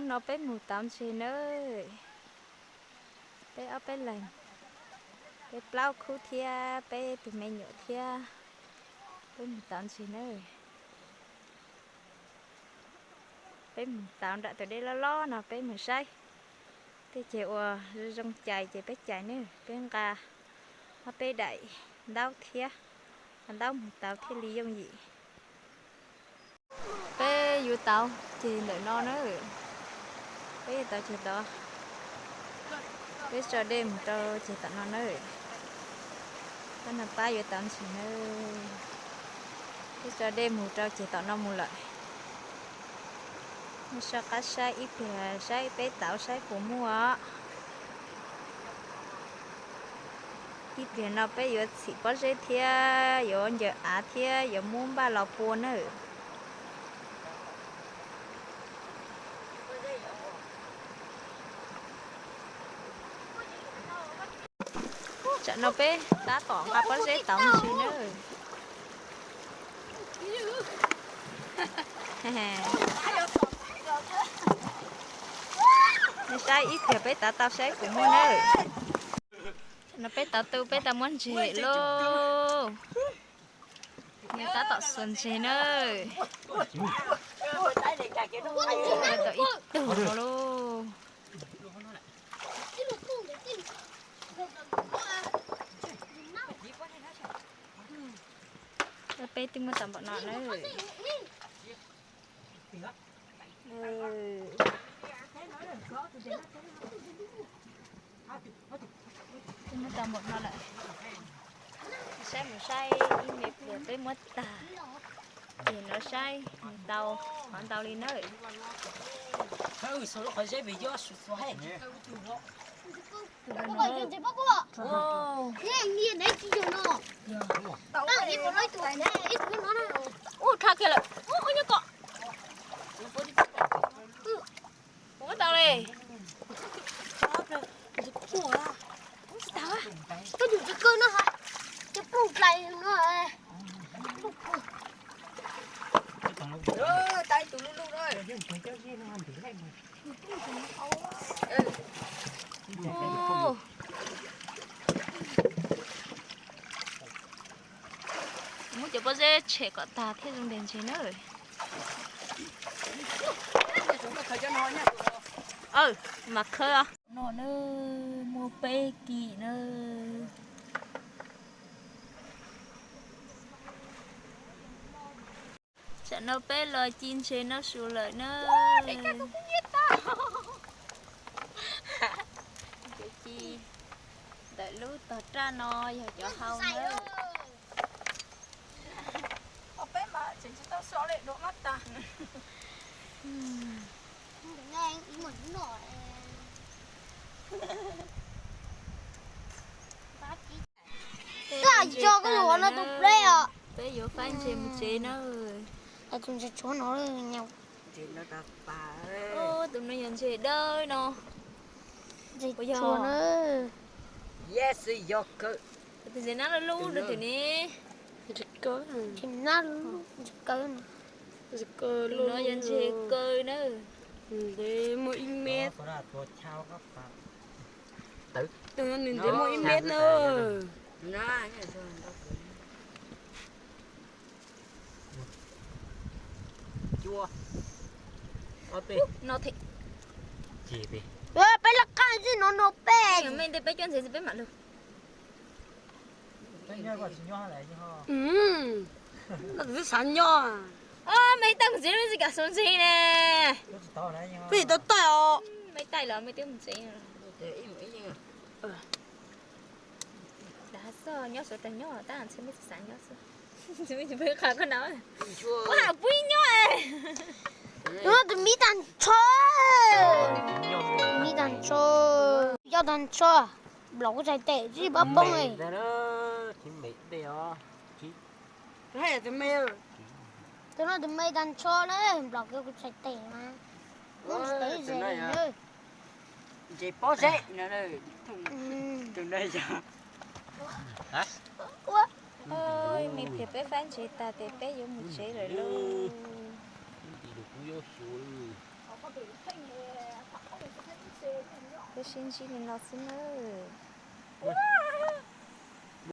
No peb mus tauv ntses nawb. Peb ob peb leeg, peb plaub khub thiab peb tus me nyuam thiab, peb mus tauv ntses nawb. Peb mus tauv nram tus dej loj loj no, peb mus saib tej ceg uas zoo cais ces peb cais nawb. Peb nqa ob peb daim ntaub thiab, nqa ntaub mus tauv thiaj li yooj yim. Peb yuav tauv ceg ntawm no na. Peb yuav tauv ceg tod, peb tso dej mus rau ceg tom no na. Pab no pab yuav tauv ntses na. Peb tso dej mus rau ceg tom no mus lawm. Nej soj qab saib ib pliag, saib peb tauv saib puas muaj. Ib pliag no peb yuav txhim pob zeb thiab yuav ncaws av thiab yuav muab npaj los pua nawb. Tsam no peb tab tom nqa pob zeb tauv ntses nawb. Nej saib ib pliag peb tauv tau saib puas muaj nawb. Tsam no peb tauv tu, peb tau muab ntses lauj. Nws tab tom xuas ntses nawb. Tau ib tug no lauj. Peb twb muab tau npaum no nawb. Twb muab tau npaum no lawm. Saib mus saib ib me pliag peb muab tag, ces no saib mus tau qhov ntau li nawb. Ub, rha kiag lawm. Ub, ub, nyob kom. Kuv muab tau li. Tsis tau, koj yus tsis kawg no hos, ces plooj dlais no. Muab cov pob zeb tshem kom tag thiaj zoo ntes ntses na. Aw, mas khawb os. No na, muaj peb kis na. Tam no peb los ci ntses noj su lawm na. Cov ci ntawm lub tog raj no yog cov hau na. Peb yuav faib ntses mus tsev na. Tus ntses tshuav no, tus no yog ntses dawb no. Ntses tshuav na. Tus ntses nab lub lub rau twm ne. Tus no yog ntses kaw na. Ntev muaj ib mev. Tus no nws ntev muaj ib mev na. Peb laj qab txij no no peb. Peb coj ntses peb mam lug. Xav nyob. Mej taij mus tsev, mej tsis kam xuas ntses ne. Peb tsis tau taij os. Mej taij los mej twb mus tsev. Dag xwb, nyob suav rag nyob tab ntxhe mej tsis xav nyob xwb. Ua has pub nyob. Tus miv tag nrho, miv tag nrho, yog tag nrho, nplaum kuv txhais tes tsis pab poob. Tus no tus me tag nrho na, nplaum kiag kuv txhais tes mas. Ntses pob zeb no, tus no yog. Ib me pliag peb faib ntses tag tes peb yuav mus tsev lawm lauj. Sib ntsib li no xwb nawb.